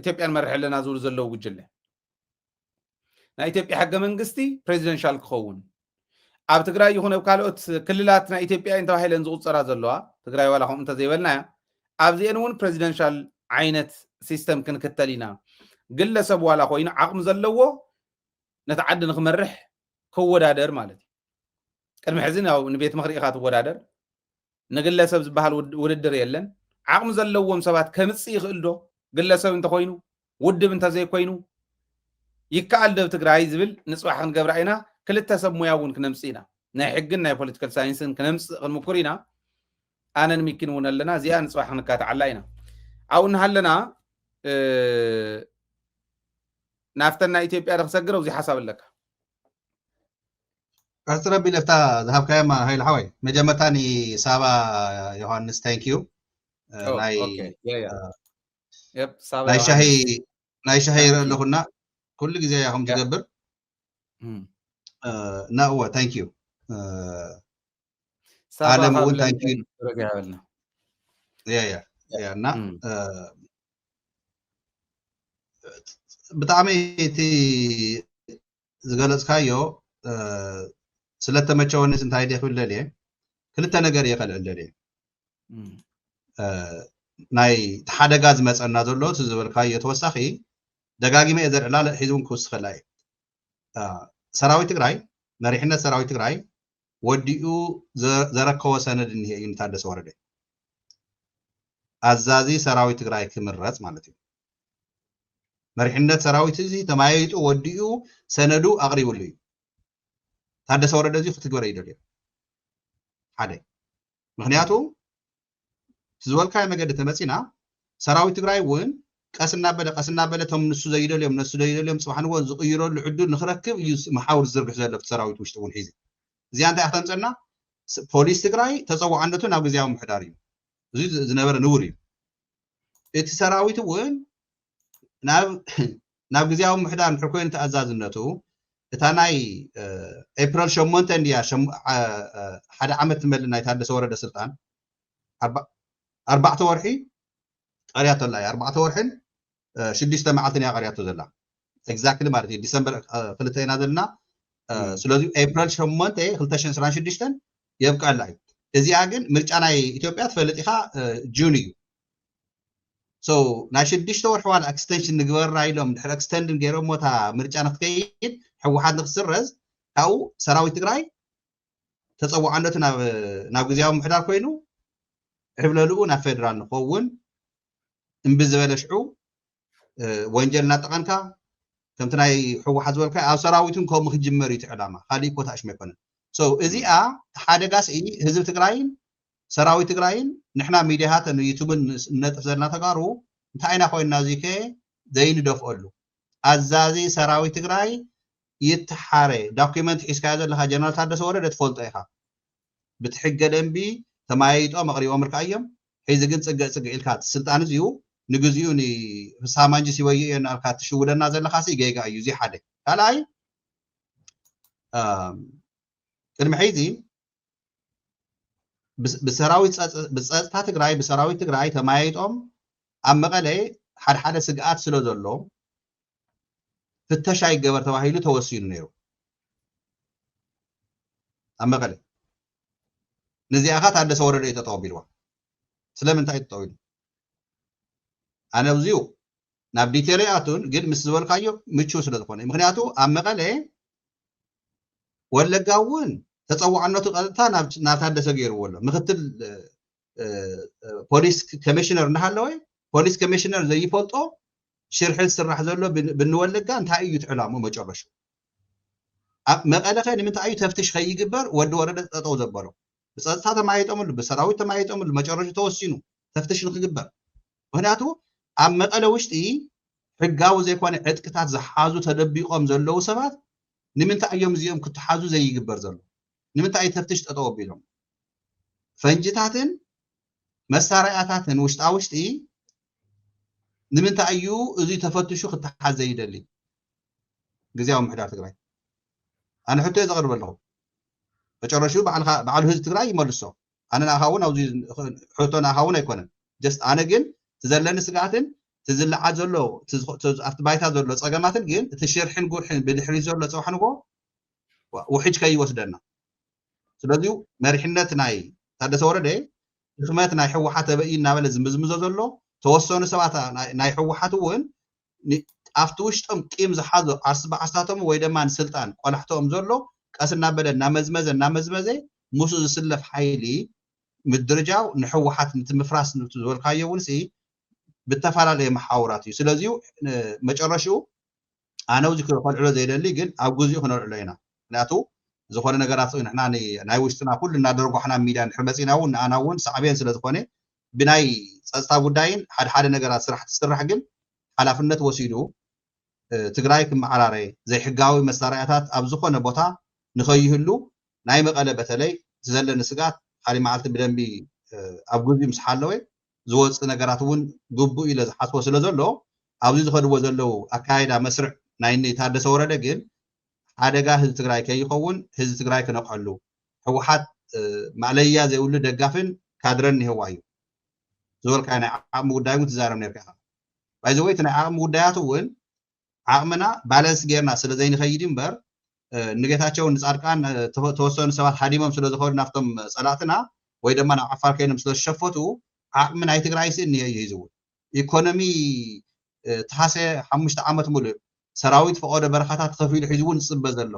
ኢትዮጵያ ንመርሕ ኣለና ዝብሉ ዘለዉ ጉጅለ፣ ናይ ኢትዮጵያ ሕገ መንግስቲ ፕሬዚደንሻል ክኸውን፣ ኣብ ትግራይ ይኹን ኣብ ካልኦት ክልላት ናይ ኢትዮጵያ እየን ተባሂለን ዝቑፀራ ዘለዋ፣ ትግራይ ዋላ ከምኡ እንተዘይበልናያ፣ ኣብዚአን እውን ፕሬዚደንሻል ዓይነት ሲስተም ክንክተል ኢና። ግለሰብ ዋላ ኮይኑ ዓቕሚ ዘለዎ ነቲ ዓዲ ንክመርሕ ክወዳደር ማለት እዩ። ቅድሚ ሕዚ ያው ንቤት ምኽሪ ኢኻ ትወዳደር፣ ንግለሰብ ዝበሃል ውድድር የለን። ዓቕሚ ዘለዎም ሰባት ከምፅእ ይኽእል ዶ? ግለሰብ እንተኮይኑ፣ ውድብ እንተዘይኮይኑ ይከኣል ዶ ትግራይ ዝብል ንፅባሕ ክንገብራ ኢና። ክልተ ሰብ ሙያ እውን ክነምፅእ ኢና። ናይ ሕግን ናይ ፖለቲካል ሳይንስን ክነምፅእ ክንምኩር ኢና። ኣነን ሚኪን እውን ኣለና። እዚኣ ንፅባሕ ክንካትዓላ ኢና። ኣብኡ እናሃለና ናፍተን ናይ ኢትዮጵያ ዶ ክሰግር ኣብዚ ሓሳብ ኣለካ? ቀፅረ ቢለፍታ ዝሃብካዮማ ሃይል ሓወይ። መጀመርታ ንሳባ ዮሃንስ ታንኪዩ። ናይ ሻሂ ይርኢ ኣለኹና ኩሉ ግዜ እያ ከም ትገብር። እና እወ ታንኪዩ። ኣለም እውን ታንኪዩ። እና ብጣዕሚ እቲ ዝገለፅካዮ ስለተመቸወኒ እንታይ ደ ክብል ደልየ ክልተ ነገር እየ ከልዕል ደልየ። ናይ ሓደጋ ዝመፀና ዘሎ እቲ ዝበልካዮ ተወሳኺ ደጋጊመ እየ ዘልዕላ ሒዚ እውን ክውስኸላ እየ። ሰራዊት ትግራይ መሪሕነት ሰራዊት ትግራይ ወዲኡ ዘረከቦ ሰነድ እኒሄ እዩ ንታደሰ ወረደ ኣዛዚ ሰራዊት ትግራይ ክምረፅ ማለት እዩ። መሪሕነት ሰራዊት እዚ ተማያይጡ ወዲኡ ሰነዱ ኣቕሪብሉ እዩ። ታደሰ ወረደ እዚ ክትግበረ ይደልዮ ሓደ ምክንያቱ ዝበልካዮ መገዲ ተመፂና ሰራዊት ትግራይ እውን ቀስ እናበለ ቀስ እናበለ ቶም ንሱ ዘይደልዮም ነሱ ዘይደልዮም ፅባሕ ንጎ ዝቕይረሉ ዕድል ንክረክብ እዩ መሓውር ዝዝርግሕ ዘሎ ሰራዊት ውሽጢ እውን ሒዚ እዚኣ እንታይ ኣክተምፀና ፖሊስ ትግራይ ተፀዋዕነቱ ናብ ግዜያዊ ምሕዳር እዩ። እዚ ዝነበረ ንቡር እዩ። እቲ ሰራዊት እውን ናብ ግዜያዊ ምሕዳር እንድሕር ኮይኑ ተኣዛዝነቱ እታ ናይ ኤፕሪል ሸሞንተ እንድያ ሓደ ዓመት ትመል ናይ ታደሰ ወረደ ስልጣን ኣርባዕተ ወርሒ ቀርያቶ ኣላ ኣርባዕተ ወርሕን ሽዱሽተ መዓልትን እያ ቀርያቶ ዘላ። ኤግዛክትሊ ማለት እዩ ዲሰምበር ክልተ ኢና ዘለና። ስለዚ ኤፕሪል ሸሞንተ ክልተ ሽሕን ዕስራን ሽዱሽተን የብቀላ እዩ። እዚኣ ግን ምርጫ ናይ ኢትዮጵያ ትፈልጥ ኢኻ ጁን እዩ። ናይ ሽዱሽተ ወርሒ ዋላ ኤክስተንሽን ንግበራ ኢሎም ድሕሪ ኤክስተንድን ገይሮሞ እታ ምርጫ ንክትከይድ ህወሓት ንክስረዝ ካብኡ ሰራዊት ትግራይ ተፀዋዕነቱ ናብ ግዜያዊ ምሕዳር ኮይኑ ዕብለልኡ ናብ ፌደራል ንኸውን እምቢ ዝበለ ሽዑ ወንጀል እናጠቐንካ ከምቲ ናይ ህወሓት ዝበልካ ኣብ ሰራዊትን ከምኡ ክጅመር እዩ እቲ ዕላማ። ካሊእ እኮ ታሽመ ኣይኮነን። እዚኣ ሓደጋ ስኢ ህዝቢ ትግራይን ሰራዊት ትግራይን ንሕና ሚዲያታትን ዩቱብን ነጥፍ ዘለና ተጋሩ እንታይ ኢና ኮይንና እዚ ከ ዘይንደፍኦሉ ኣዛዚ ሰራዊት ትግራይ ይትሓረ ዳኩመንት ሒዝካዮ ዘለካ ጀነራል ታደሰ ወረደ ትፈልጦ ኢካ ብቲ ሕገ ደንቢ ተማያይጦም ኣቕሪቦም ርካ እዮም ሕዚ ግን ፅግዕ ፅግዕ ኢልካ ስልጣን እዚዩ ንግዚኡ ንፍስሃ ማንጅስ ይወይእ እዮ እናልካ ትሽውደና ዘለካ ሲ ጌጋ እዩ እዚ ሓደ ካልኣይ ቅድሚ ሕዚ ብሰራዊት ብፀጥታ ትግራይ ብሰራዊት ትግራይ ተማያይጦም ኣብ መቐለ ሓደ ሓደ ስግኣት ስለ ዘሎ ፍተሻ ይገበር ተባሂሉ ተወሲኑ ነይሩ ኣብ መቐለ። ነዚኣ ኸ ታደሰ ወረደ እዩ ጠጠው ኣቢልዋ። ስለምንታይ እዩ ጠጠው ኢሉ? ኣነ ኣብዚኡ ናብ ዲቴል ኣይኣቱን፣ ግን ምስ ዝበልካዮ ምቹው ስለ ዝኾነ እዩ። ምክንያቱ ኣብ መቐለ ወለጋ እውን ተፀዋዕነቱ ቀጥታ ናብ ታደሰ ገይርዎ ኣሎ። ምክትል ፖሊስ ኮሚሽነር እናሃለወ ፖሊስ ኮሚሽነር ዘይፈልጦ ሽርሒ ዝስራሕ ዘሎ ብንወለጋ እንታይ እዩ ትዕላሙ መጨረሹ ኣብ መቐለኸ ንምንታይ እዩ ተፍትሽ ከይግበር ወዲ ወረደ ጠጠው ዘበሎ ብፀጥታ ተማይጦምሉ ብሰራዊት ተማይጦምሉ መጨረሹ ተወሲኑ ተፍትሽ ንክግበር ምክንያቱ ኣብ መቐለ ውሽጢ ሕጋዊ ዘይኮነ ዕጥቅታት ዝሓዙ ተደቢቆም ዘለዉ ሰባት ንምንታይ እዮም እዚኦም ክትሓዙ ዘይግበር ዘሎ ንምንታይ ተፍትሽ ጠጠው ኣቢሎም ፈንጅታትን መሳርያታትን ውሽጣ ውሽጢ ንምንታይ እዩ እዚ ተፈትሹ ክተሓዝ ዘይደሊ ግዜያዊ ምሕዳር ትግራይ ኣነ ሕቶ ዘቕርብ ኣለኹ መጨረሹ በዓሉ ህዝቢ ትግራይ ይመልሶ ኣነ ንኣኻ እውን ኣብዚ ሕቶ ንኣኻ እውን ኣይኮነን ጀስት ኣነ ግን ዘለኒ ስግኣትን እቲ ዝለዓል ዘሎ ኣብቲ ባይታ ዘሎ ፀገማትን ግን እቲ ሽርሕን ጉርሕን ብድሕሪ ዘሎ ፀዋሕ ንጎ ውሕጅ ከይወስደና። ስለዚ መሪሕነት ናይ ታደሰ ወረደ ድኽመት ናይ ህወሓት ተበኢ እናበለ ዝምዝምዞ ዘሎ ተወሰኑ ሰባት ናይ ህወሓት እውን ኣብቲ ውሽጦም ቂም ዝሓዞ ዓርሲ በዓስታቶም ወይ ድማ ንስልጣን ቆላሕተኦም ዘሎ ቀስ እናበለ እናመዝመዘ እናመዝመዘ ምስኡ ዝስለፍ ሓይሊ ምድርጃው ንህወሓት ንቲ ምፍራስ ንቲ ዝበልካዮ እውን ብተፈላለየ መሓውራት እዩ። ስለዚ መጨረሽኡ ኣነ እዚ ክኸልዕሎ ዘይደሊ ግን ኣብ ግዜኡ ክነልዕሎ ኢና። ምክንያቱ ዝኾነ ነገራት ንሕና ናይ ውሽጥና ኩሉ እናደርጓሕና ሚድያ ንድሕር መፂና እውን ንኣና እውን ሳዕቤን ስለዝኾነ ብናይ ፀፅታ ጉዳይን ሓደ ሓደ ነገራት ስራሕ ትስራሕ ግን ሓላፍነት ወሲዱ ትግራይ ክመዓራረ ዘይሕጋዊ መሳርያታት ኣብ ዝኾነ ቦታ ንኸይህሉ ናይ መቐለ በተለይ እቲ ዘለኒ ስግኣት ሓደ መዓልቲ ብደንቢ ኣብ ግዜኡ ምስ ሓለወ ዝወፅእ ነገራት እውን ግቡእ ኢለ ዝሓስቦ ስለ ዘሎ ኣብዚ ዝኸድዎ ዘለዉ ኣካይዳ መስርዕ ናይ እኒ ታደሰ ወረደ ግን ሓደጋ ህዝቢ ትግራይ ከይኸውን ህዝቢ ትግራይ ክነቕሐሉ ህወሓት ማእለያ ዘይብሉ ደጋፍን ካድረን እኒሀዋ እዩ ዝበልካ ናይ ዓቕሚ ጉዳይ እውን ትዛረብ ነርካ ኢኻ። ባይዘወይ እቲ ናይ ዓቕሚ ጉዳያት እውን ዓቕምና ባለንስ ጌርና ስለ ዘይንኸይድ እምበር ንጌታቸው ንፃድቃን ተወሰኑ ሰባት ሃዲሞም ስለ ዝኸዱ ናብቶም ፀላእትና ወይ ድማ ናብ ዓፋር ከይኖም ስለ ዝሸፈቱ ዓቕሚ ናይ ትግራይ ስእ እኒሀ እዩ ሒዝዎ ኢኮኖሚ ተሃሰ ሓሙሽተ ዓመት ሙሉእ ሰራዊት ፈቐዶ በረኻታት ከፊሉ ሒዙ እውን ዝፅበ ዘሎ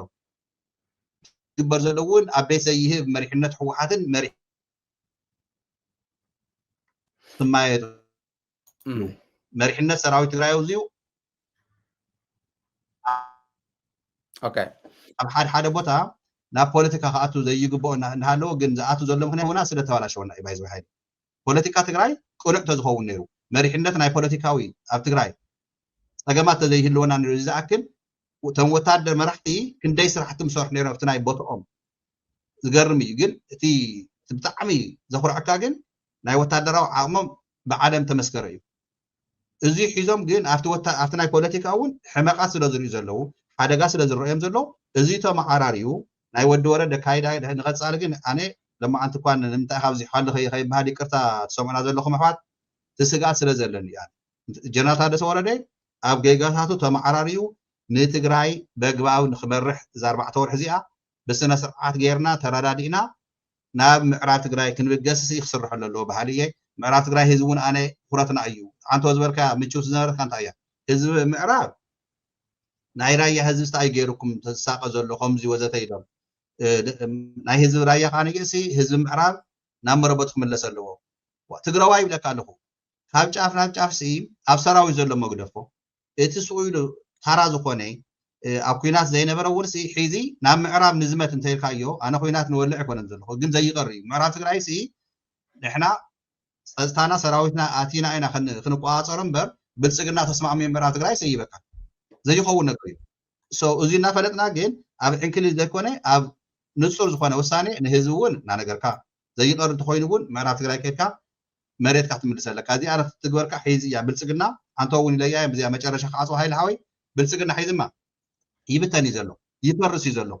ግበር ዘሎ እውን ኣብ ቤት ዘይህብ መሪሕነት ህወሓትን መሪ ትማየጡ መሪሕነት ሰራዊት ትግራይ ኣውዚኡ ኣብ ሓደ ሓደ ቦታ ናብ ፖለቲካ ክኣቱ ዘይግብኦ እናሃለዎ ግን ዝኣቱ ዘሎ ምክንያት ና ስለ ተባላሸወና እዩ ባይዘ ሓይሊ ፖለቲካ ትግራይ ቅኑዕ ተዝኸውን ነይሩ መሪሕነት ናይ ፖለቲካዊ ኣብ ትግራይ ፀገማት ተዘይህልወና ንርኢ ዝኣክል እቶም ወታደር መራሕቲ ክንደይ ስራሕቲ ምሰርሑ ነይሮም ኣብቲ ናይ ቦትኦም ዝገርም እዩ ግን እቲ ብጣዕሚ ዘኩርዐካ ግን ናይ ወታደራዊ ዓቕሞም ብዓለም ተመስከረ እዩ እዚ ሒዞም ግን ኣብቲ ናይ ፖለቲካ እውን ሕመቃት ስለ ዝርእዩ ዘለዉ ሓደጋ ስለ ዝረእዮም ዘሎ እዚ ተመዓራርዩ ናይ ወዲ ወረደ ካይዳ ንቐፃሊ ግን ኣነ ለማዓንቲ እኳ ንምንታይ ካብዚ ሓሊ ከይበሃል ይቅርታ ትሰምዑና ዘለኹም ኣሕዋት እቲ ስግኣት ስለ ዘለኒ እያ ጀነራል ታደሰ ወረደ ኣብ ጌጋታቱ ተመዓራርዩ ንትግራይ በግባዊ ንክመርሕ እዛ ኣርባዕተ ወርሒ እዚኣ ብስነ ስርዓት ጌርና ተረዳዲእና ናብ ምዕራብ ትግራይ ክንብገስ ሲ ክስርሐሉ ኣለዎ በሃሊ እየ። ምዕራብ ትግራይ ህዝቢ እውን ኣነ ትኩረትና እዩ። ኣንተ ዝበልካ ምችው ዝነበረትካ እንታይ እያ? ህዝቢ ምዕራብ ናይ ራያ ህዝቢ ስታይ ገይሩኩም ተዝሳቀ ዘሎ ከምዚ ወዘተ ኢሎም ናይ ህዝቢ ራያ ከዓ ንግእሲ ህዝቢ ምዕራብ ናብ መረበቱ ክምለስ ኣለዎ። ትግራዋይ ይብለካ ኣለኹ ካብ ጫፍ ናብ ጫፍ ሲ ኣብ ሰራዊት ዘሎ መግደፎ እቲ ስኡ ኢሉ ታራ ዝኾነ ኣብ ኩናት ዘይነበረ እውን ሲ ሒዚ ናብ ምዕራብ ንዝመት እንተልካዮ ኣነ ኩናት ንወልዕ ኣይኮነን ዘለኹ ግን ዘይቀር እዩ ምዕራብ ትግራይ ሲ ንሕና ፀፅታና ሰራዊትና ኣቲና ኢና ክንቆፃፀሮ እምበር ብልፅግና ተስማዕሚ ምዕራብ ትግራይ ሰይበካ ዘይኸውን ነገር እዩ እዚ እናፈለጥና ግን ኣብ ዕንክሊል ዘይኮነ ኣብ ንፁር ዝኾነ ውሳኔ ንህዝቢ እውን እናነገርካ ዘይቀር እንተኮይኑ እውን ምዕራብ ትግራይ ከድካ መሬትካ ትምልስ ኣለካ እዚኣ ትግበርካ ሒዚ እያ ብልፅግና ኣንተ እውን ኢለያ እዚኣ መጨረሻ ክዓፅዋ ሃይለ ሓወይ ብልፅግና ሒዝማ ይብተን እዩ ዘሎ ይፈርስ እዩ ዘሎ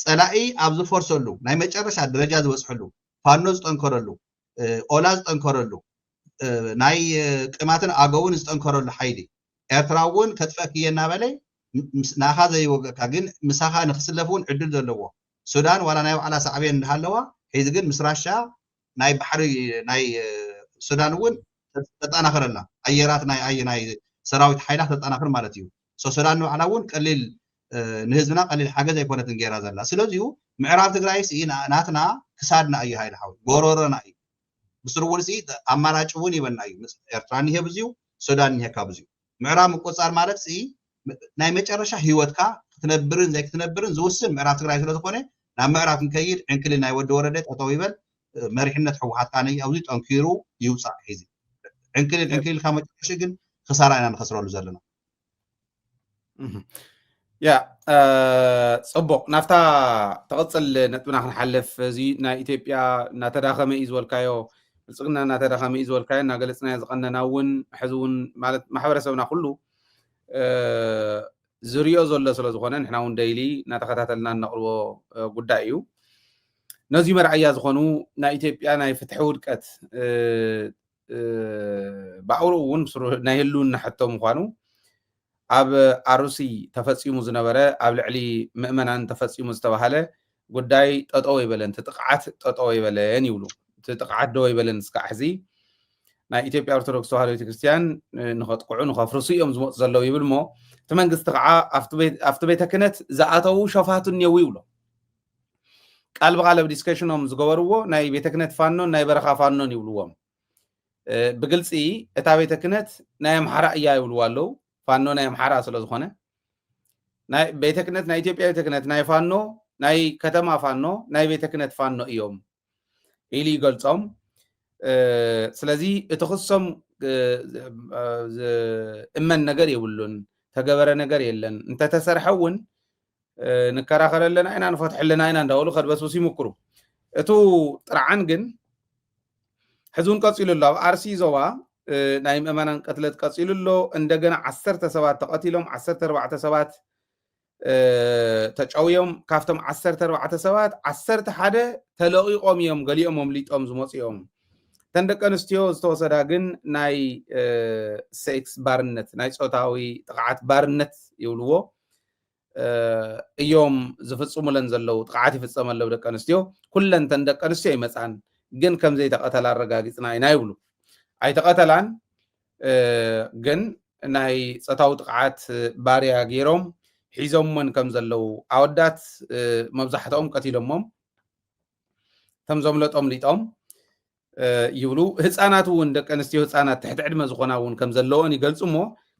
ፀላኢ ኣብ ዝፈርሰሉ ናይ መጨረሻ ደረጃ ዝበፅሐሉ ፋኖ ዝጠንከረሉ ኦላ ዝጠንከረሉ ናይ ቅማትን ኣገውን ዝጠንከረሉ ሓይሊ ኤርትራ እውን ከጥፈክየ እናበለ ናኻ ዘይወገእካ ግን ምሳኻ ንክስለፍ እውን ዕድል ዘለዎ ሱዳን ዋላ ናይ ባዕላ ሳዕቤን እንዳሃለዋ ሒዚ ግን ምስ ራሻ ናይ ባሕሪ ናይ ሱዳን እውን ተጠናኽረላ ኣየራት ናይ ኣየ ናይ ሰራዊት ሓይላ ተጠናኽር ማለት እዩ ሱዳን ንባዕላ እውን ቀሊል ንህዝብና ቀሊል ሓገዝ ኣይኮነትን ገይራ ዘላ ስለዚዩ ምዕራብ ትግራይ ሲ ናትና ክሳድና እዩ ሃይል ሓዊ ጎሮሮና እዩ ብስሩ እውን ሲ ኣማራጭ እውን ይበና እዩ ኤርትራ ንሄ ብዙዩ ሱዳን ንሄካ ብዙዩ ምዕራብ ምቁፃር ማለት ሲ ናይ መጨረሻ ህይወትካ ክትነብርን ዘይክትነብርን ዝውስን ምዕራብ ትግራይ ስለዝኮነ ናብ ምዕራብ ክንከይድ ዕንክሊል ናይ ወዲ ወረደ ጠጠው ይበል መሪሕነት ህወሓት ካነ ኣብዚ ጠንኪሩ ይውፃእ ሒዚ ዕንክሊል ዕንክሊልካ መጨረሽ ግን ክሳራ ኢና ንኸስረሉ ዘለና ያ ፅቡቅ ናብታ ተቐፅል ነጥብና ክንሓልፍ እዚ ናይ ኢትዮጵያ እናተዳኸመ እዩ ዝበልካዮ ብልፅግና እናተዳኸመ እዩ ዝበልካዮ እናገለፅናዮ ዝቐነና እውን ሕዚ እውን ማለት ማሕበረሰብና ኩሉ ዝሪኦ ዘሎ ስለ ዝኾነ ንሕና እውን ደይሊ እናተኸታተልና እነቕርቦ ጉዳይ እዩ ነዚ መርኣያ ዝኾኑ ናይ ኢትዮጵያ ናይ ፍትሒ ውድቀት ብኣውርኡ እውን ናይ ህልውና ሕቶ ምዃኑ ኣብ ኣሩሲ ተፈፂሙ ዝነበረ ኣብ ልዕሊ ምእመናን ተፈፂሙ ዝተባሃለ ጉዳይ ጠጠው ይበለን፣ እቲ ጥቕዓት ጠጠው ይበለን ይብሉ። እቲ ጥቕዓት ደው ይበለን እስካዕ ሕዚ ናይ ኢትዮጵያ ኦርቶዶክስ ተዋህዶ ቤተክርስትያን ንኸጥቅዑ ንኸፍርሱ እዮም ዝመፁ ዘለዉ ይብል። እሞ እቲ መንግስቲ ከዓ ኣብቲ ቤተ ክህነት ዝኣተዉ ሸፋቱ እኒአው ይብሎ። ቃል ብቃል ኣብ ዲስከሽኖም ዝገበርዎ ናይ ቤተ ክህነት ፋኖን ናይ በረኻ ፋኖን ይብልዎም። ብግልፂ እታ ቤተ ክህነት ናይ ኣምሓራ እያ ይብልዋ ኣለዉ። ፋኖ ናይ ኣምሓራ ስለ ዝኾነ ቤተ ክህነት ናይ ኢትዮጵያ ቤተ ክህነት ናይ ፋኖ ናይ ከተማ ፋኖ ናይ ቤተ ክህነት ፋኖ እዮም ኢሉ ይገልጾም። ስለዚ እቲ ክሶም ዝእመን ነገር የብሉን፣ ተገበረ ነገር የለን፣ እንተተሰርሐ እውን ንከራኸር ኣለና ኢና፣ ንፈትሐ ኣለና ኢና እንዳበሉ ከድበስብሱ ይምክሩ። እቱ ጥርዓን ግን ሕዚ እውን ቀፂሉ ኣሎ። ኣብ ኣርሲ ዞባ ናይ ምእመናን ቅትለት ቀፂሉ ኣሎ። እንደገና ዓሰርተ ሰባት ተቐቲሎም፣ ዓሰርተ ኣርባዕተ ሰባት ተጨውዮም። ካብቶም ዓሰርተ ኣርባዕተ ሰባት ዓሰርተ ሓደ ተለቒቖም እዮም፣ ገሊኦም ኣምሊጦም ዝመፁ እዮም። እተን ደቂ ኣንስትዮ ዝተወሰዳ ግን ናይ ሴክስ ባርነት፣ ናይ ፆታዊ ጥቕዓት ባርነት ይብልዎ እዮም ዝፍፅሙለን ዘለዉ። ጥቕዓት ይፍፀመለዉ ደቂ ኣንስትዮ። ኩለን እተን ደቂ ኣንስትዮ ይመፃን ግን ከም ዘይተቐተላ ኣረጋጊፅና ኢና ይብሉ። ኣይተቐተላን ግን ናይ ፆታዊ ጥቕዓት ባርያ ገይሮም ሒዞሞን ከም ዘለዉ፣ ኣወዳት መብዛሕትኦም ቀቲሎሞም፣ እቶም ዘምለጦም ኣምሊጦም ይብሉ። ህፃናት እውን ደቂ ኣንስትዮ ህፃናት ትሕቲ ዕድመ ዝኾና እውን ከም ዘለዎን ይገልፁ። እሞ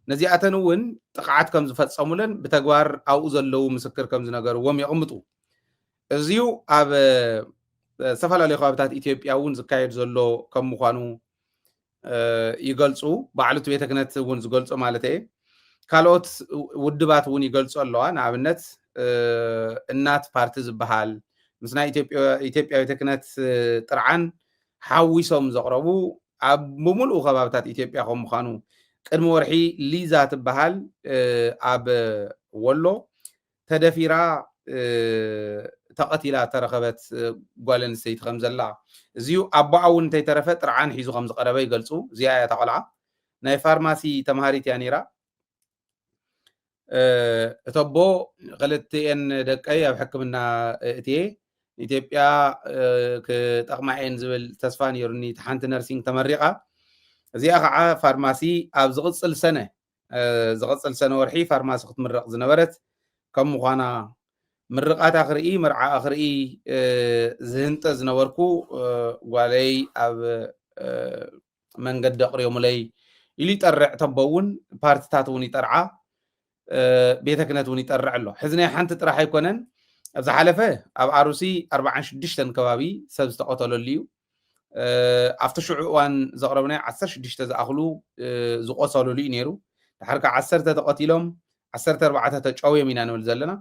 ነዚኣተን እውን ጥቕዓት ከም ዝፈፀሙለን ብተግባር ኣብኡ ዘለዉ ምስክር ከም ዝነገርዎም የቕምጡ። እዚዩ ኣብ ዝተፈላለዩ ከባብታት ኢትዮጵያ እውን ዝካየድ ዘሎ ከም ምዃኑ ይገልፁ። ባዕሉ እቲ ቤተ ክህነት እውን ዝገልፆ ማለት እየ። ካልኦት ውድባት እውን ይገልፁ ኣለዋ። ንኣብነት እናት ፓርቲ ዝበሃል ምስ ናይ ኢትዮጵያ ቤተ ክህነት ጥርዓን ሓዊሶም ዘቕረቡ ኣብ ብምሉኡ ከባብታት ኢትዮጵያ ከም ምዃኑ፣ ቅድሚ ወርሒ ሊዛ ትበሃል ኣብ ወሎ ተደፊራ ተቐቲላ ተረኸበት ጓል ኣንስተይቲ ከም ዘላ፣ እዚዩ ኣቦኣ እውን እንተይተረፈ ጥርዓን ሒዙ ከም ዝቐረበ ይገልፁ። እዚኣ እያ እታ ቆልዓ። ናይ ፋርማሲ ተምሃሪት እያ ነይራ። እተቦ ክልቲኤን ደቀይ ኣብ ሕክምና እትየ ኢትዮጵያ ክጠቕማ እየን ዝብል ተስፋ ነይሩኒ። እቲ ሓንቲ ነርሲንግ ተመሪቓ፣ እዚኣ ከዓ ፋርማሲ ኣብ ዝቕፅል ሰነ ዝቕፅል ሰነ ወርሒ ፋርማሲ ክትምረቕ ዝነበረት ከም ምዃና፣ ምርቓታ ክርኢ መርዓኣ ክርኢ ዝህንጠ ዝነበርኩ ጓለይ ኣብ መንገዲ ኣቕርዮምለይ ኢሉ ይጠርዕ። ተቦ እውን ፓርትታት እውን ይጠርዓ፣ ቤተ ክህነት እውን ይጠርዕ ኣሎ። ሕዚ ናይ ሓንቲ ጥራሕ ኣይኮነን። ኣብ ዝሓለፈ ኣብ ኣሩሲ ኣርባዓን ሽዱሽተን ከባቢ ሰብ ዝተቐተለሉ እዩ። ኣብቲ ሽዑ እዋን ዘቕረብናዮ ዓሰርተ ሽዱሽተ ዝኣኽሉ ዝቆሰሉሉ እዩ ነይሩ። ድሓር ከዓ ዓሰርተ ተቐቲሎም፣ ዓሰርተ ኣርባዕተ ተጨውዮም ኢና ንብል ዘለና።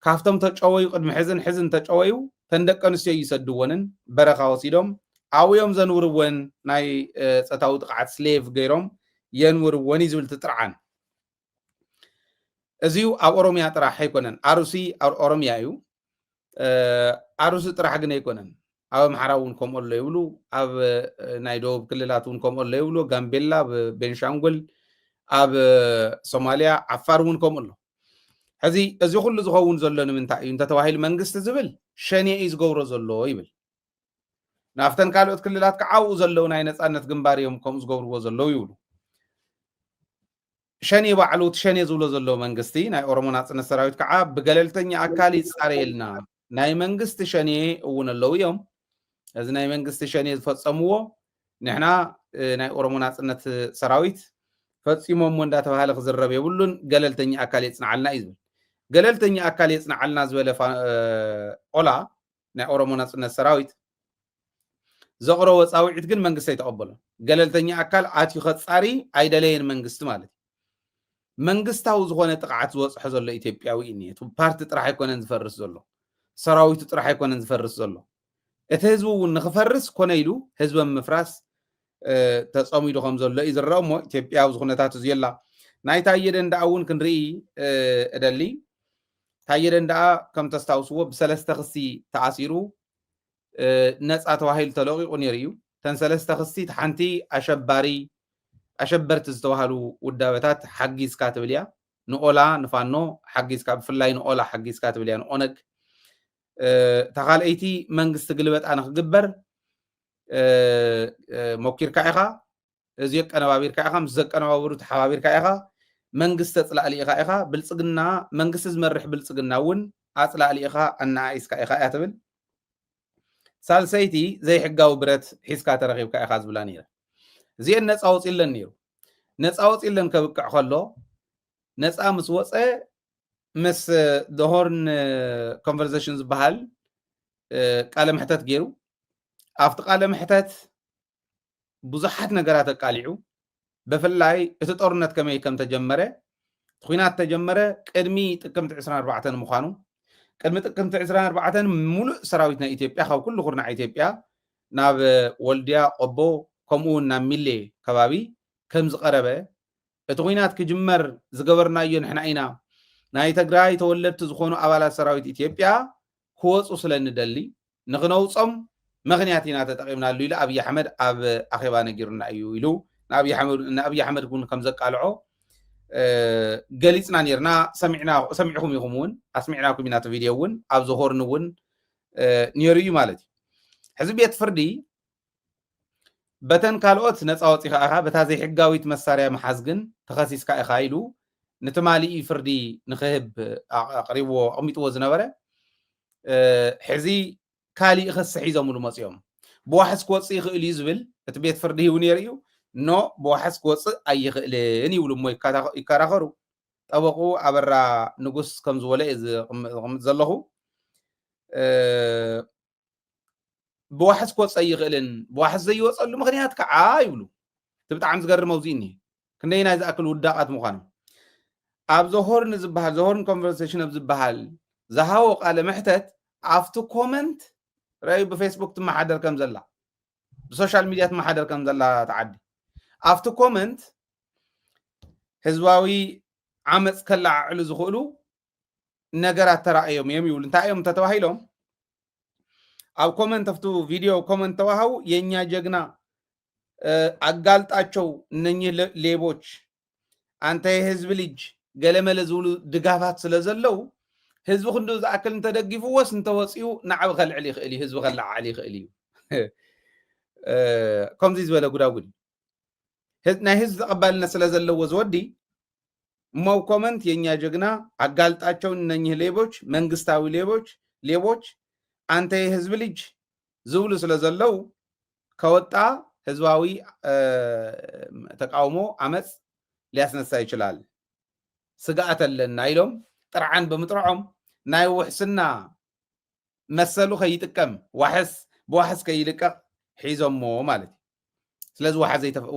ካብቶም ተጨወዩ ቅድሚ ሕዝን ሕዝን ተጨወዩ ተን ደቂ ኣንስትዮ ይሰድወንን በረኻ ወሲዶም ኣብዮም ዘንውርወን ናይ ፆታዊ ጥቕዓት ስሌቭ ገይሮም የንውርወን እዩ ዝብል እቲ ጥርዓን። እዚዩ ኣብ ኦሮምያ ጥራሕ ኣይኮነን። ኣሩሲ ኣብ ኦሮምያ እዩ። ኣሩሲ ጥራሕ ግን ኣይኮነን። ኣብ ኣምሓራ እውን ከምኡ ኣሎ ይብሉ፣ ኣብ ናይ ደቡብ ክልላት እውን ከምኡ ኣሎ ይብሉ፣ ጋምቤላ፣ ኣብ ቤንሻንጉል፣ ኣብ ሶማልያ፣ ዓፋር እውን ከምኡ ኣሎ። ሕዚ እዚ ኩሉ ዝኸውን ዘሎ ንምንታይ እዩ እንተተባሂሉ መንግስቲ ዝብል ሸኔ እዩ ዝገብሮ ዘሎ ይብል። ናብተን ካልኦት ክልላት ከዓ ኣብኡ ዘለዉ ናይ ነፃነት ግንባር እዮም ከምኡ ዝገብርዎ ዘለዉ ይብሉ። ሸኔ ባዕሉ እቲ ሸኔ ዝብሎ ዘሎ መንግስቲ ናይ ኦሮሞ ናፅነት ሰራዊት ከዓ ብገለልተኛ ኣካል ይፃረየልና፣ ናይ መንግስቲ ሸኔ እውን ኣለዉ እዮም። እዚ ናይ መንግስቲ ሸኔ ዝፈፀምዎ ንሕና ናይ ኦሮሞ ናፅነት ሰራዊት ፈፂሞሞ እንዳተባሃለ ክዝረብ የብሉን፣ ገለልተኛ ኣካል የፅንዓልና እዩ ዝብል። ገለልተኛ ኣካል የፅንዓልና ዝበለ ኦላ ናይ ኦሮሞ ናፅነት ሰራዊት ዘቕረቦ ፃውዒት ግን መንግስቲ ኣይተቐበሎን። ገለልተኛ ኣካል ኣትዩ ከፃሪ ኣይደለየን መንግስቲ ማለት እዩ። መንግስታዊ ዝኾነ ጥቕዓት ዝበፅሖ ዘሎ ኢትዮጵያዊ እዩ እኒሄ። ፓርቲ ጥራሕ ኣይኮነን ዝፈርስ ዘሎ፣ ሰራዊቱ ጥራሕ ኣይኮነን ዝፈርስ ዘሎ። እቲ ህዝቢ እውን ንክፈርስ ኮነ ኢሉ ህዝቢ ምፍራስ ተፀሚዱ ከም ዘሎ እዩ ዝረአ። እሞ ኢትዮጵያ ኣብዚ ኩነታት እዚ ኣላ። ናይ ታየ ደንደኣ እውን ክንርኢ እደሊ። ታየ ደንደኣ ከም ተስታውስዎ ብሰለስተ ክሲ ተኣሲሩ ነፃ ተባሂሉ ተለቂቑ ነይሩ እዩ። ተን ሰለስተ ክስቲ፣ እቲ ሓንቲ ኣሸባሪ ኣሸበርቲ ዝተባሃሉ ውዳበታት ሓጊዝካ ትብል እያ። ንኦላ ንፋኖ ሓጊዝካ፣ ብፍላይ ንኦላ ሓጊዝካ ትብል እያ፣ ንኦነግ። እታ ካልኣይቲ መንግስቲ ግልበጣ ንክግበር ሞኪርካ ኢኻ። እዚ ኣቀነባቢርካ ኢኻ፣ ምስ ዘቀነባብሩ ተሓባቢርካ ኢኻ። መንግስቲ ኣፅላእሊ ኢኻ ኢኻ። ብልፅግና፣ መንግስቲ ዝመርሕ ብልፅግና እውን ኣፅላእሊ ኢኻ፣ ኣነኣኢስካ ኢኻ እያ ትብል። ሳልሰይቲ ዘይሕጋዊ ብረት ሒዝካ ተረኺብካ ኢኻ ዝብላ ነይረ። እዚአን ነፃ ወፂለን ነይሩ። ነፃ ወፂለን ከብቅዕ ከሎ፣ ነፃ ምስ ወፀ፣ ምስ ሆርን ኮንቨርሴሽን ዝበሃል ቃለ መሕተት ገይሩ። ኣብቲ ቃለ መሕተት ብዙሓት ነገራት ኣቃሊዑ። ብፍላይ እቲ ጦርነት ከመይ ከም ተጀመረ፣ እቲ ኲናት ተጀመረ ቅድሚ ጥቅምቲ ዕስራን ኣርባዕተን ምዃኑ፣ ቅድሚ ጥቅምቲ ዕስራን ኣርባዕተን ሙሉእ ሰራዊት ናይ ኢትዮጵያ፣ ካብ ኩሉ ኩርናዕ ኢትዮጵያ፣ ናብ ወልድያ፣ ቆቦ፣ ከምኡ እውን ናብ ሚሌ ከባቢ ከም ዝቐረበ፣ እቲ ኲናት ክጅመር ዝገበርናዮ ንሕና ኢና፣ ናይ ትግራይ ተወለድቲ ዝኾኑ ኣባላት ሰራዊት ኢትዮጵያ ክወፁ ስለ ንደሊ፣ ንኽነውፆም ምኽንያት ኢና ተጠቒምናሉ ኢሉ ኣብይ ኣሕመድ ኣብ ኣኼባ ነጊሩና እዩ ኢሉ ንኣብይ ኣሕመድ፣ ንኣብይ ኣሕመድ እውን ከም ዘቃልዖ ገሊፅና ነርና። ሰሚዕና፣ ሰሚዕኹም ኢኹም እውን፣ ኣስሚዕናኩም ኢና። እቲ ቪድዮ እውን ኣብዚ ሆርን እውን ነይሩ እዩ ማለት እዩ። ሕዚ ቤት ፍርዲ በተን ካልኦት ነፃ ወፂኻ ኢኻ፣ በታ ዘይሕጋዊት መሳርያ ምሓዝ ግን ተኸሲስካ ኢኻ ኢሉ ንትማሊ ፍርዲ ንክህብ ኣቕሪብዎ፣ ኣቕሚጥዎ ዝነበረ፣ ሕዚ ካሊእ ክሲ ሒዞምሉ መፂኦም። ብዋሕስ ክወፅእ ይኽእል እዩ ዝብል እቲ ቤት ፍርዲ ሂቡ ነይሩ እዩ። ኖ፣ ብዋሕስ ክወፅእ ኣይኽእልን ይብሉ እሞ ይከራኸሩ። ጠበቁ ኣበራ ንጉስ ከም ዝበሎ እየ ዝቕምጥ ዘለኹ። ብዋሕስ ክወፅእ ኣይኽእልን፣ ብዋሕስ ዘይወፀሉ ምኽንያት ከዓ ይብሉ። እቲ ብጣዕሚ ዝገርም ኣብዚ እኒሄ። ክንደይ ናይ ዝኣክል ውዳቓት ምዃኖም። ኣብ ዘሆርን ዝበሃል፣ ዘሆርን ኮንቨርሴሽን ኣብ ዝበሃል ዝሃቦ ቃለ መሕተት፣ ኣብቲ ኮመንት ረኣዩ፣ ብፌስቡክ ትመሓደር ከም ዘላ፣ ብሶሻል ሚድያ ትመሓደር ከም ዘላ ተዓዲ። ኣብቲ ኮመንት ህዝባዊ ዓመፅ ከለዓዕሉ ዝኽእሉ ነገራት ተራእዮም እዮም ይብሉ። እንታይ እዮም እንተተባሂሎም፣ ኣብ ኮመንት፣ ኣብቱ ቪድዮ ኮመንት ተዋሃቡ፣ የኛ ጀግና፣ ኣጋልጣቸው፣ እነኚህ ሌቦች፣ አንተ የህዝብ ልጅ፣ ገለመለ ዝብሉ ድጋፋት ስለ ዘለው፣ ህዝቢ ክንዱ ዝኣክል እንተደጊፍዎስ እንተወፂኡ ናዕቢ ከልዕል ይኽእል እዩ፣ ህዝቢ ከለዓዕል ይኽእል እዩ። ከምዚ ዝበለ ጉዳጉድ እዩ። ናይ ህዝቢ ተቐባልነት ስለ ዘለዎ ዝወዲ እሞ ኮመንት የኛ ጀግና፣ አጋልጣቸው እነኚህ ሌቦች፣ መንግስታዊ ሌቦች፣ ሌቦች፣ አንተ የህዝብ ልጅ ዝብሉ ስለ ዘለው ከወጣ ህዝባዊ ተቃውሞ፣ አመፅ ሊያስነሳ ይችላል፣ ስግኣት ኣለና ኢሎም ጥርዓን ብምጥርዖም ናይ ውሕስና መሰሉ ከይጥቀም፣ ዋሕስ ብዋሕስ ከይልቀቕ ሒዞሞ ማለት እዩ። ስለዚ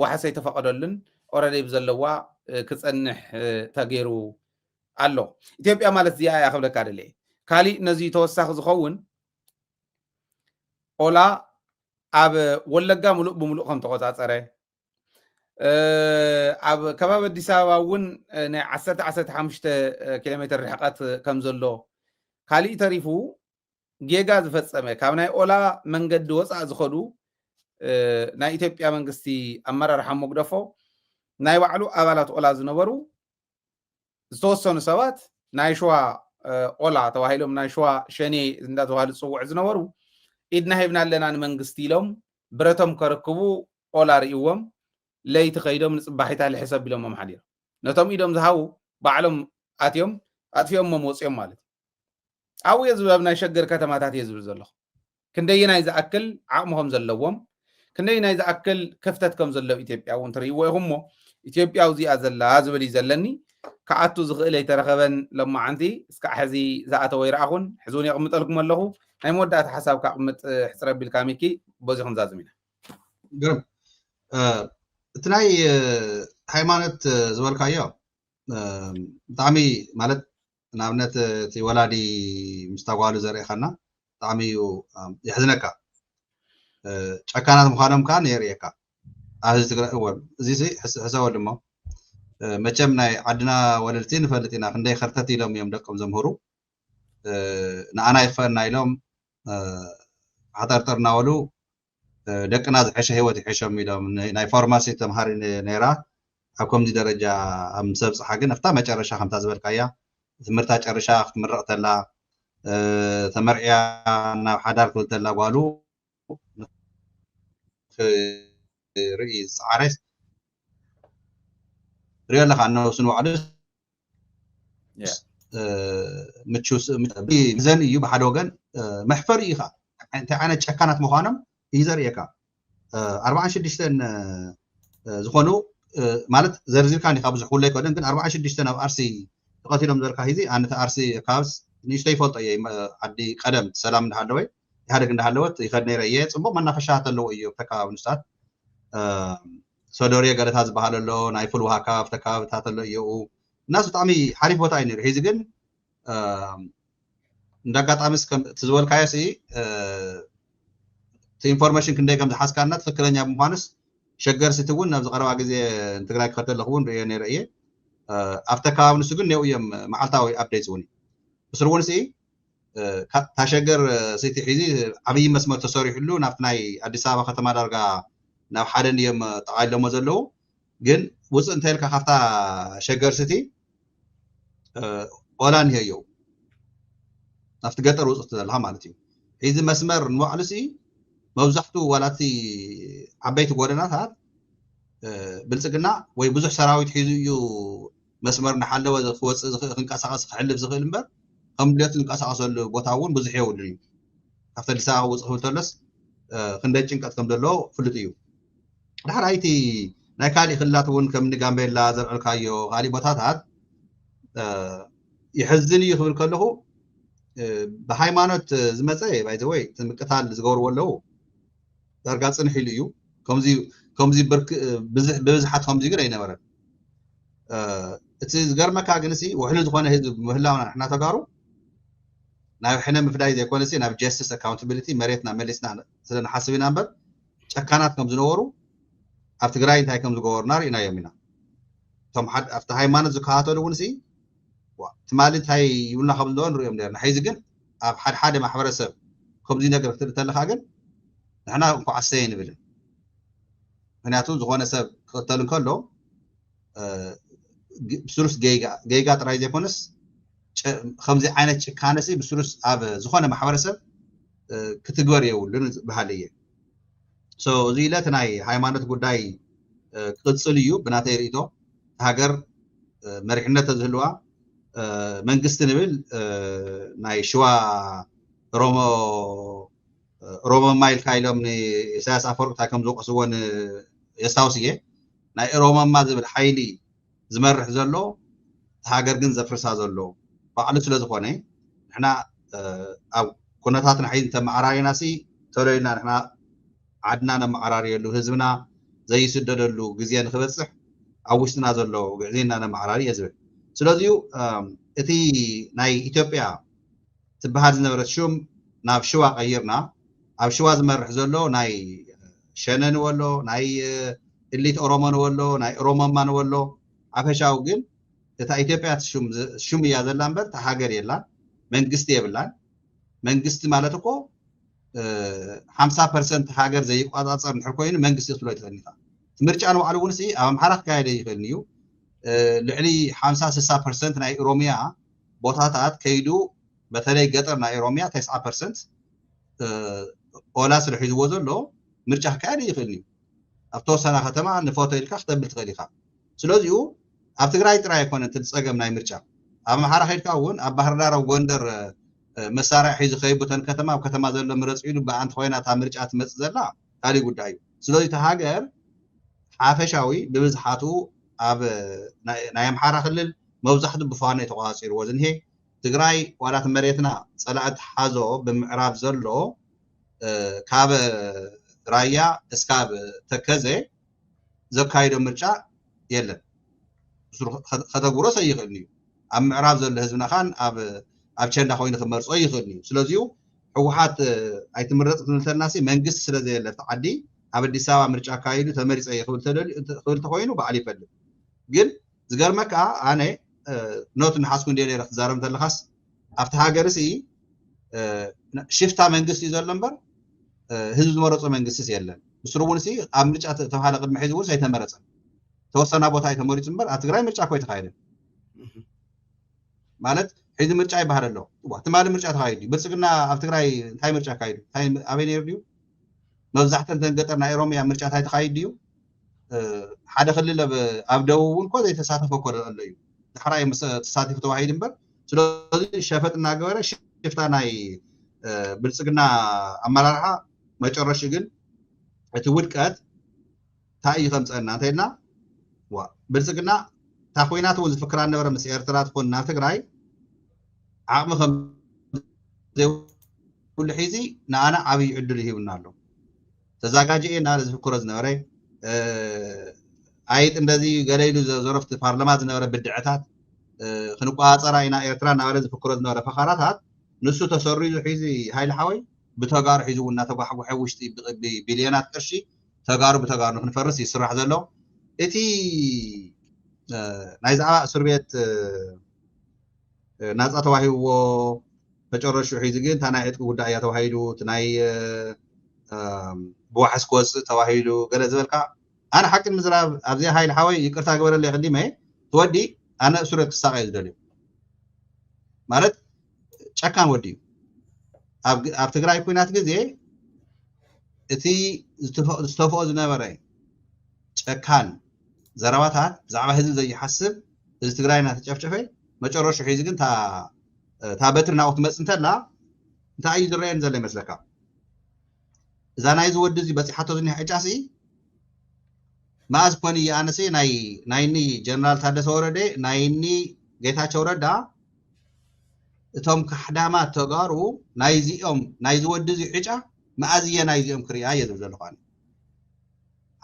ዋሕስ ዘይተፈቐደሉን ኦረደይ ብዘለዋ ክፀንሕ ተገይሩ ኣሎ። ኢትዮጵያ ማለት እዚኣ እያ ክብለካ ደለ። ካሊእ ነዚ ተወሳኺ ዝኸውን ኦላ ኣብ ወለጋ ሙሉእ ብምሉእ ከም ተቆፃፀረ፣ ኣብ ከባቢ ኣዲስ ኣበባ እውን ናይ ዓሰርተ ዓሰርተ ሓሙሽተ ኪሎ ሜትር ርሕቀት ከም ዘሎ፣ ካሊእ ተሪፉ ጌጋ ዝፈፀመ፣ ካብ ናይ ኦላ መንገዲ ወፃእ ዝኸዱ ናይ ኢትዮጵያ መንግስቲ ኣመራርሓ ሞግደፎ ናይ ባዕሉ ኣባላት ኦላ ዝነበሩ ዝተወሰኑ ሰባት ናይ ሸዋ ኦላ ተባሂሎም ናይ ሸዋ ሸኔ እንዳተባሃሉ ዝፅውዑ ዝነበሩ ኢድና ሂብና ኣለና ንመንግስቲ ኢሎም ብረቶም ከረክቡ ኦላ ርእይዎም ለይቲ ከይዶም ንፅባሒታ ልሕሰብ ኢሎም ኣምሓዲሮም ነቶም ኢዶም ዝሃቡ ባዕሎም ኣትዮም ኣጥፊኦሞም ወፂኦም ማለት እዩ። ኣብኡ እየ ዝብል ኣብ ናይ ሸገር ከተማታት እየ ዝብል ዘለኹ። ክንደየናይ ዝኣክል ዓቕሚ ከም ዘለዎም ክንደየናይ ዝኣክል ክፍተት ከም ዘለዎ ኢትዮጵያ እውን ትርእይዎ ኢኹም እሞ ኢትዮጵያ ኣብዚኣ ዘላ ዝብል እዩ ዘለኒ። ክኣቱ ዝኽእል ኣይተረኸበን። ለማዓንቲ እስካዕ ሕዚ ዝኣተወ ይረኣኹን ሕዚ እውን የቕምጠልኩም ኣለኹ። ናይ መወዳእታ ሓሳብ ካቕምጥ ሕፅር ኣቢልካ ሚኪ በዚ ክንዛዝም ኢና። ግርም እቲ ናይ ሃይማኖት ዝበልካዮ ብጣዕሚ ማለት ንኣብነት እቲ ወላዲ ምስ ተጓሉ ዘርእኻና ብጣዕሚ እዩ የሕዝነካ። ጨካናት ምዃኖም ከዓ የርእየካ። ኣብዚ ትግራይ እወ እዚ ሕሰበሉ እሞ መቸም ናይ ዓድና ወለድቲ ንፈልጥ ኢና ክንደይ ከርተት ኢሎም እዮም ደቆም ዘምህሩ። ንኣና ይኽፈእና ኢሎም ሓጠርጠር እናበሉ ደቅና ዝሐሸ ህይወት ይሐሾም ኢሎም። ናይ ፋርማሲ ተምሃሪ ነይራ። ኣብ ከምዚ ደረጃ ኣብ ምስ ኣብፅሓ ግን ኣብታ መጨረሻ ከምታ ዝበልካያ ትምህርታ ጨርሻ ክትምረቕ ተላ፣ ተመርዕያ ናብ ሓዳር ክብል ተላ ጓሉ ርኢ ዝፀዓረስ ሪኦ ኣለካ። ነብሱ ንባዕሉ ምቹ ዘን እዩ። ብሓደ ወገን መሕፈር እዩ። እንታይ ዓይነት ጨካናት ምዃኖም እዩ ዘርእየካ። ኣርባዓን ሽዱሽተን ዝኾኑ ማለት ዘርዚርካ ኒካ ብዙሕ ኩለ ኣይኮነን፣ ግን ኣርባዓን ሽዱሽተ ኣብ ኣርሲ ተቐቲሎም ዘርካ ሂዚ ኣነተ ኣርሲ ካብ ንእሽቶ ይፈልጦ እየ። ዓዲ ቀደም ሰላም እንዳሃለወ ኢህኣደግ እንዳሃለወት ይኸድ ነይረ እየ። ፅቡቕ መናፈሻ ተለዎ እዩ ተካባቢ ንሳት ሶዶርየ ገለታ ዝበሃል ኣሎ፣ ናይ ፍል ውሃካ ኣብተ ከባብታት ኣሎ እየኡ እናስ ብጣዕሚ ሓሪፍ ቦታ እዩ ነይሩ። ሒዚ ግን እንደ ኣጋጣሚ እቲ ዝበልካዮ ሲ እቲ ኢንፎርሜሽን ክንደይ ከም ዝሓዝካና ትክክለኛ ብምኳኑስ ሸገር ሲቲ እውን ኣብዚ ቀረባ ግዜ ንትግራይ ክኸድ ኣለኹ እውን ርእዮ ነይረ እየ። ኣብቲ ኣከባቢ ንሱ ግን ኔው እዮም መዓልታዊ ኣፕዴትስ እውን እዩ። ብስሩ እውን ሲ እታ ሸገር ሲቲ ሒዚ ዓብዪ መስመር ተሰሪሕሉ ናብቲ ናይ ኣዲስ ኣበባ ከተማ ዳርጋ ናብ ሓደ እዮም ጠቓሊሎሞ ዘለዉ። ግን ውፅእ እንተልካ ካብታ ሸገር ሲቲ ቆላ እኒሀዮ ናብቲ ገጠር ውፅእ ዘለካ ማለት እዩ። ሒዚ መስመር ንባዕሉ ሲ መብዛሕቱ ዋላቲ ዓበይቲ ጎደናታት ብልፅግና ወይ ብዙሕ ሰራዊት ሒዙ እዩ መስመር እናሓለወ ክወፅእ ዝኽእል ክንቀሳቀስ ክሕልፍ ዝኽእል እምበር ከም ድልዮቱ ዝንቀሳቀሰሉ ቦታ እውን ብዙሕ የብሉን እዩ። ካብቲ ኣዲስ ኣበባ ክውፅእ ክብል ተሎስ ክንደይ ጭንቀት ከም ዘለዎ ፍሉጥ እዩ። ድሕር ኣይቲ ናይ ካሊእ ክልላት እውን ከም ንጋምቤላ ዘልዕልካዮ ካሊእ ቦታታት ይሕዝን እዩ ክብል ከለኹ ብሃይማኖት ዝመፀ ባይዘወይ ምቅታል ዝገብርዎ ኣለዉ። ዳርጋ ፅንሕ ኢሉ እዩ። ከምዚ ብብዝሓት ከምዚ ግን ኣይነበረን። እቲ ዝገርመካ ግን ሲ ውሕሉ ዝኾነ ህዝቢ ምህላውና ንሕና ተጋሩ ናብ ሕነ ምፍዳይ ዘይኮነ ናብ ጀስቲስ ኣካውንታብሊቲ መሬትና መሊስና ስለ ንሓስብ ኢና እምበር ጨካናት ከም ዝነበሩ ኣብ ትግራይ እንታይ ከም ዝገበሩና ርኢናዮም ኢና። እቶም ኣብቲ ሃይማኖት ዝከታተሉ እውን ሲ ትማሊ እንታይ ይብሉና ከም ዝነበሩ ንሪኦም ነርና። ሕዚ ግን ኣብ ሓደ ሓደ ማሕበረሰብ ከምዚ ነገር ክትርኢ ተለካ ግን ንሕና እንኳዕ ኣሰይ ንብልን። ምክንያቱ ዝኾነ ሰብ ክቕተል እንከሎ ብስሉስ ጌጋ ጥራይ ዘይኮነስ ከምዚ ዓይነት ጭካነሲ ብስሉስ ኣብ ዝኾነ ማሕበረሰብ ክትግበር የብሉን በሃሊ እየ። እዚ ኢለ እቲ ናይ ሃይማኖት ጉዳይ ክቕፅል እዩ። ብናተይ ርእቶ ሃገር መሪሕነት ተዝህልዋ መንግስቲ ንብል ናይ ሽዋ ኦሮሞ ኦሮሞማ ኢልካ ኢሎም ንኢሳያስ ኣፈወርቂ እንታይ ከም ዝወቀስዎ የስታውስ እየ። ናይ ኦሮሞማ ዝብል ሓይሊ ዝመርሕ ዘሎ ሃገር ግን ዘፍርሳ ዘሎ ባዕሉ ስለ ዝኾነ ንሕና ኣብ ኩነታትና ሒዚ እንተመዓራሪና ሲ ተሎ ኢልና ንሕና ዓድና ነመዓራርየሉ ህዝብና ዘይስደደሉ ግዜ ንክበፅሕ ኣብ ውሽጥና ዘሎ ግዕዜና ነመዓራሪ እየ ዝብል። ስለዚዩ እቲ ናይ ኢትዮጵያ ትበሃል ዝነበረት ሹም ናብ ሽዋ ቀይርና ኣብ ሽዋ ዝመርሕ ዘሎ ናይ ሸነ ንበሎ ናይ እሊት ኦሮሞ ንበሎ ናይ ኦሮሞማ ንበሎ ኣብ ሕሻው ግን እታ ኢትዮጵያ ሽም እያ ዘላ እምበር እታ ሃገር የላን መንግስቲ የብላን። መንግስቲ ማለት እኮ ሓምሳ ፐርሰንት ሃገር ዘይቋፃፀር እንድሕር ኮይኑ መንግስቲ ክትብሎ ኣይትኽእልን ኢኻ። እቲ ምርጫ ንባዕሉ እውን ሲ ኣብ ኣምሓራ ክካየድ ይኽእል እዩ። ልዕሊ ሓምሳ ስሳ ፐርሰንት ናይ ኦሮሚያ ቦታታት ከይዱ በተለይ ገጠር ናይ ኦሮሚያ ተስዓ ፐርሰንት ኦላ ስለ ሒዝዎ ዘሎ ምርጫ ክካየድ ይኽእል እዩ። ኣብ ተወሰና ከተማ ንፎቶ ኢልካ ክተብል ትኽእል ኢኻ። ስለዚሁ ኣብ ትግራይ ጥራይ ኣይኮነ እቲ ፀገም ናይ ምርጫ ኣብ ኣምሓራ ከይድካ እውን ኣብ ባህርዳር ኣብ ጎንደር መሳርያ ሒዙ ከይቡተን ከተማ ኣብ ከተማ ዘሎ ምረፅ ኢሉ ብኣንቲ ኮይና እታ ምርጫ ትመፅእ ዘላ ካሊእ ጉዳይ እዩ። ስለዚ እቲ ሃገር ሓፈሻዊ ብብዝሓቱ ኣብ ናይ ኣምሓራ ክልል መብዛሕቱ ብፋኖ እዩ ተቆፃፂርዎ ዝንሄ። ትግራይ ዋላ እቲ መሬትና ፀላኢ ትሓዞ ብምዕራብ ዘሎ ካብ ራያ እስካብ ተከዘ ዘካይዶ ምርጫ የለን። ከተጉሮስ ኣይኽእልን እዩ። ኣብ ምዕራብ ዘሎ ህዝብና ካን ኣብ ቸንዳ ኮይኑ ክመርፆ ይኽእል እዩ። ስለዚሁ ህወሓት ኣይትምረፅ ክንብል ተለና ሲ መንግስቲ ስለ ዘየለ ኣብቲ ዓዲ ኣብ ኣዲስ ኣበባ ምርጫ ኣካይዱ ተመሪፀ እየ ክብል ተደልዩ ክብል ተኮይኑ ባዕሉ ይፈልጥ። ግን ዝገርመካ ኣነ ኖት ንሓስኩ እንደ ነረ ክትዛረብ እንተለካስ ኣብቲ ሃገር ሲ ሽፍታ መንግስቲ እዩ ዘሎ እምበር ህዝቢ ዝመረፆ መንግስቲስ የለን። ብስሩ እውን ሲ ኣብ ምርጫ ተባሃለ ቅድሚ ሕዚ እውን ኣይተመረፀን። ተወሰና ቦታ እዩ ተመሪፁ እምበር ኣብ ትግራይ ምርጫ እኮ ኣይተኻየደን። ማለት ሕዚ ምርጫ ይበሃል ኣሎ። ትማሊ ምርጫ ተኻይዱ እዩ። ብልፅግና ኣብ ትግራይ እንታይ ምርጫ ኣካይዱ? ኣበይ ነይሩ ድዩ? መብዛሕተን ተን ገጠር ናይ ኦሮሚያ ምርጫ እንታይ ተኻይዱ ድዩ? ሓደ ክልል ኣብ ደቡብ እውን እኮ ዘይተሳተፈ እኮ ኣሎ እዩ። ዳሕራይ ተሳቲፉ ተባሂሉ እምበር። ስለዚ ሸፈጥ እናገበረ ሽፍታ ናይ ብልፅግና ኣመራርሓ መጨረሹ ግን እቲ ውድቀት እንታይ እዩ ከምፀና እንተኢልና፣ ብልፅግና እታ ኮይናት እውን ዝፍክራ ነበረ ምስ ኤርትራ ትኾን ናብ ትግራይ ዓቕሚ ከም ዘይብሉ ሒዚ ንኣና ዓብዪ ዕድል ይህብና ኣሎ። ተዛጋጅ እየ እናበለ ዝፍክሮ ዝነበረ ኣይጥ እንደዚ ገለ ኢሉ ዘረፍቲ ፓርላማ ዝነበረ ብድዐታት ክንቋፀራ ኢና ኤርትራ እናበለ ዝፍክሮ ዝነበረ ፈኻራታት ንሱ ተሰሪዙ ሒዚ ሃይል ሓወይ ብተጋሩ ሒዚ እውን እናተጓሕጉሐ ውሽጢ ቢልዮናት ቅርሺ ተጋሩ ብተጋሩ ንክንፈርስ ይስራሕ ዘሎ። እቲ ናይ ዛዕባ እስር ቤት ናፃ ተዋሂብዎ መጨረሹ ሒዚ ግን እታ ናይ ዕጥቂ ጉዳይ እያ ተባሂሉ እቲ ናይ ብዋሕስ ክወፅእ ተባሂሉ ገለ ዝበልካ ኣነ ሓቂ ንምዝራብ ኣብዚ ሃይል ሓወይ ይቅርታ ግበረለይ ቅዲመ ትወዲ ኣነ እስር ቤት ክሳቀ እዩ ዝደልዩ ማለት ጨካን ወዲ እዩ። ኣብ ትግራይ ኩናት ግዜ እቲ ዝተፈኦ ዝነበረ ጨካን ዘረባታት ብዛዕባ ህዝቢ ዘይሓስብ ህዝቢ ትግራይ እናተጨፍጨፈ መጨረሹ ሒዚ ግን እታ በትሪ ናብኡ ትመፅ እንተላ እንታይ እዩ ዝረየን ዘሎ ይመስለካ? እዛ ናይዚ ወዲ እዚ በፂሓቶ ዝኒሕ ዕጫሲ መኣዝ ኮን እየ ኣነሲ ናይ ናይኒ ጀነራል ታደሰ ወረደ ናይኒ ጌታቸው ረዳ እቶም ካሕዳማት ተጋሩ ናይዚኦም ናይዚ ወዲ እዚ ዕጫ መኣዝ እየ ናይዚኦም ክሪኣ እየ ዝብል ዘለኹ ኣነ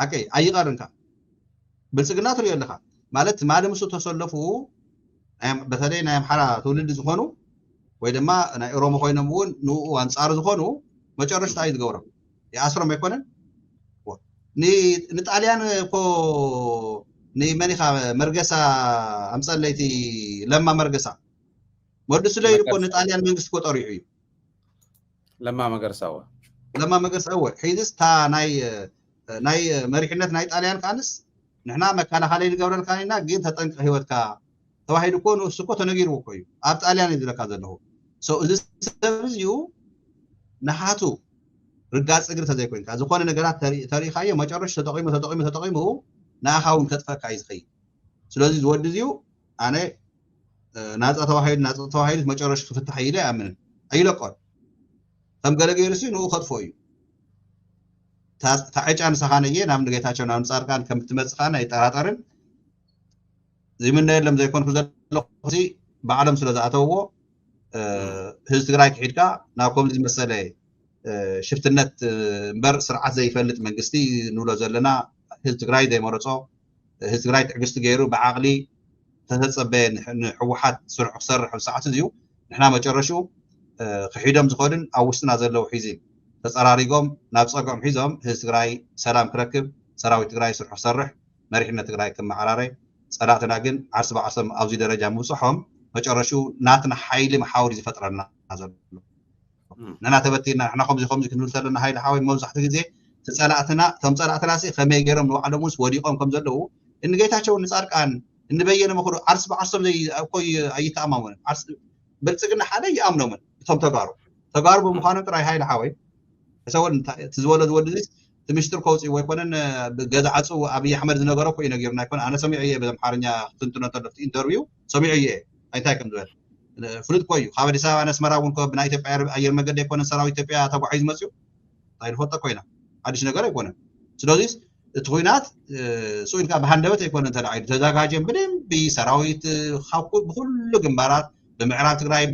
ሓቀይ ኣይቐርንካ ብልፅግና ትሪኦ ኣለካ ማለት ትማሊ ምስ ተሰለፉ በተለይ ናይ ኣምሓራ ትውልዲ ዝኾኑ ወይ ድማ ናይ ኦሮሞ ኮይኖም እውን ንኡ ኣንፃር ዝኾኑ መጨረሽታ እዩ ዝገብሮም ይኣስሮም ኣይኮነን ንጣልያን እኮ ንመኒኻ መርገሳ ኣምፀለይቲ ለማ መርገሳ ወዲ ስለይል እኮ ንጣልያን መንግስቲ እኮ ጠሪዑ እዩ ለማ መገርሳ እወ ለማ መገርሳ እወ ሒዝስ ታ ናይ ናይ መሪሕነት ናይ ጣልያን ከኣንስ ንሕና መከላኸሊ ንገብረልካ ኢና ግን ተጠንቀ ህይወትካ ተባሂሉ እኮ ንእሱ እኮ ተነጊርዎ እኮ እዩ ኣብ ጣልያን እዩ ዝለካ ዘለኹ እዚ ሰብ እዚዩ ንሓቱ ርጋፅ እግሪ ተዘይኮይንካ ዝኾነ ነገራት ተሪኢኻዮ መጨረሽ ተጠቂሙ ተጠቂሙ ተጠቂሙ ንኣኻ እውን ከጥፈካ እዩ ዝኸይድ ስለዚ ዝወዲ እዚዩ ኣነ ናፃ ተባሂሉ ናፃ ተባሂሉ መጨረሽ ክፍታሕ ኢለ ኣይኣምንን ኣይለቆን ከም ገለ ገይሩ ሲ ንኡ ከጥፎ እዩ ታዕጫ ንሳኻነየ ናብ ንጌታቸው ናብ ንፃርቃን ከም ትመፅእ ከዓን ኣይጠራጠርን ዝምነየሎም ዘይኮንኩ ዘለኹ ባዕሎም ስለ ዝኣተውዎ ህዝቢ ትግራይ ክሒድካ ናብ ከምዚ ዝመሰለ ሽፍትነት እምበር ስርዓት ዘይፈልጥ መንግስቲ ንብሎ ዘለና ህዝቢ ትግራይ ዘይመረፆ ህዝቢ ትግራይ ትዕግስቲ ገይሩ ብዓቕሊ ተተፀበየ ንሕወሓት ስርሑ ክሰርሕ ኣብ ሰዓት እዚዩ ንሕና መጨረሽኡ ክሒዶም ዝኸዱን ኣብ ውሽጥና ዘለዉ ሒዚ ተፀራሪጎም ናብ ፀግዖም ሒዞም ህዝቢ ትግራይ ሰላም ክረክብ ሰራዊት ትግራይ ስርሑ ክሰርሕ መሪሕነት ትግራይ ክመዓራረ ፀላእትና ግን ዓርሲ ብዓርሶም ኣብዚ ደረጃ ምብፅሖም መጨረሽኡ ናትና ሓይሊ መሓውር ዝፈጥረና ዘሎ ንሕና ተበቲና ንሕና ከምዚ ከምዚ ክንብል ዘለና ሃይሊ ሓወይ መብዛሕትኡ ግዜ ተፀላእትና እቶም ፀላእትና ሲ ከመይ ገይሮም ንባዕሎም ውንስ ወዲቆም ከም ዘለዉ እንጌታቸው ንፃድቃን እንበየነ መክሩ ዓርሲ ብዓርሶም እኮ ኣይተኣማመኑን ብልፅግና ሓደ ይኣምኖምን እቶም ተጋሩ ተጋሩ ብምዃኖም ጥራይ ሃይሊ ሓወይ ሰወን እቲ ዝበሎ ዝወዲ እቲ ምሽጥር ከውፅእዎ ኣይኮነን ገዛ ዓፅው ኣብይ ኣሕመድ ዝነገሮ እኮ እዩ ነጊሩና ኣይኮነ ኣነ ሰሚዐ እየ ብኣምሓርኛ ክትንትኖ ተለፍቲ ኢንተርቪው ሰሚዐ እየ እንታይ ከም ዝበል ፍሉጥ እኮ እዩ ካብ ኣዲስ ኣበባ ነስመራ እውን ብናይ ኢትዮጵያ ኣየር መንገዲ ኣይኮነን ሰራዊት ኢትዮጵያ ተጓዒዙ መፅኡ እንታይ ንፈልጦ ኮይና ሓድሽ ነገር ኣይኮነን ስለዚ እቲ ኩናት ስኢልካ ብሃንደበት ኣይኮነን ተላዒሉ ተዘጋጅዮም ብደንቢ ሰራዊት ብኩሉ ግንባራት ብምዕራብ ትግራይ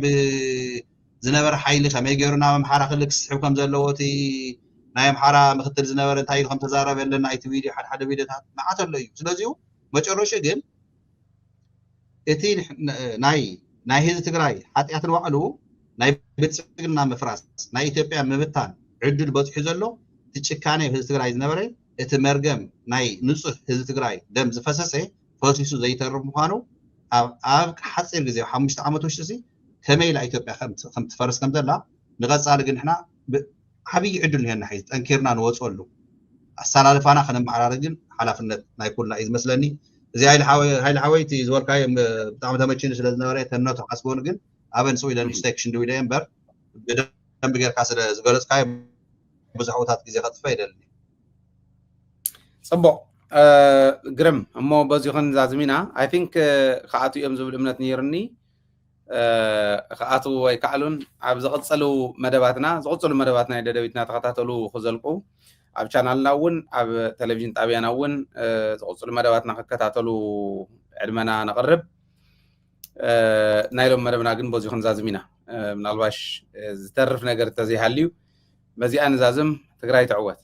ዝነበረ ሓይሊ ከመይ ገይሩ ናብ ኣምሓራ ክልል ክስሕብ ከም ዘለዎ እቲ ናይ ኣምሓራ ምክትል ዝነበረ እንታይ ኢሉ ከም ተዛረበ ኣለና እቲ ቪድዮ ሓደ ሓደ ቪድዮታት መዓት ኣሎ እዩ ስለዚሁ መጨረሹ ግን እቲ ናይ ናይ ህዝቢ ትግራይ ሓጢኣት ንባዕሉ ናይ ብልፅግና ምፍራስ ናይ ኢትዮጵያ ምብታን ዕድል በፂሑ ዘሎ እቲ ጭካኔ ህዝቢ ትግራይ ዝነበረ እቲ መርገም ናይ ንፁህ ህዝቢ ትግራይ ደም ዝፈሰሰ ፈሲሱ ዘይተርፍ ምዃኑ ኣብ ሓፂር ግዜ ሓሙሽተ ዓመት ውሽጢ ከመይ ኢላ ኢትዮጵያ ከም ትፈርስ ከም ዘላ ንቐፃሊ ግን ንሕና ዓብዪ ዕድል ንሄና ሒዝ ጠንኪርና ንወፀሉ ኣሰላልፋና ከነመዓራርግ ግን ሓላፍነት ናይ ኩልና እዩ ዝመስለኒ። እዚ ሃይለ ሓወይ እቲ ዝበልካዮ ብጣዕሚ ተመችኒ ስለ ዝነበረ ተነቱ ሓስቦን ግን ኣበን ስዊደን ስቴክሽን ድው ኢለ እምበር ብደንብ ጌርካ ስለ ዝገለፅካዮ ብዙሕ ውታት ግዜ ከጥፈ ይደልኒ። ፅቡቅ ግርም እሞ በዚኹን ዛዝሚና ኣይ ቲንክ ክኣቱ እዮም ዝብል እምነት ነይርኒ። ክኣቱ ኣይከኣሉን። ኣብ ዝቕፅሉ መደባትና ዝቕፅሉ መደባትና ናይ ደደቢትና ተኸታተሉ ክዘልቁ ኣብ ቻናልና እውን ኣብ ቴሌቪዥን ጣብያና እውን ዝቕፅሉ መደባትና ክከታተሉ ዕድመና ነቕርብ። ናይ ሎም መደብና ግን በዚኹን ዛዝሚና ምናልባሽ ዝተርፍ ነገር እንተዘይሃልዩ በዚኣ ንዛዝም። ትግራይ ትዕወት።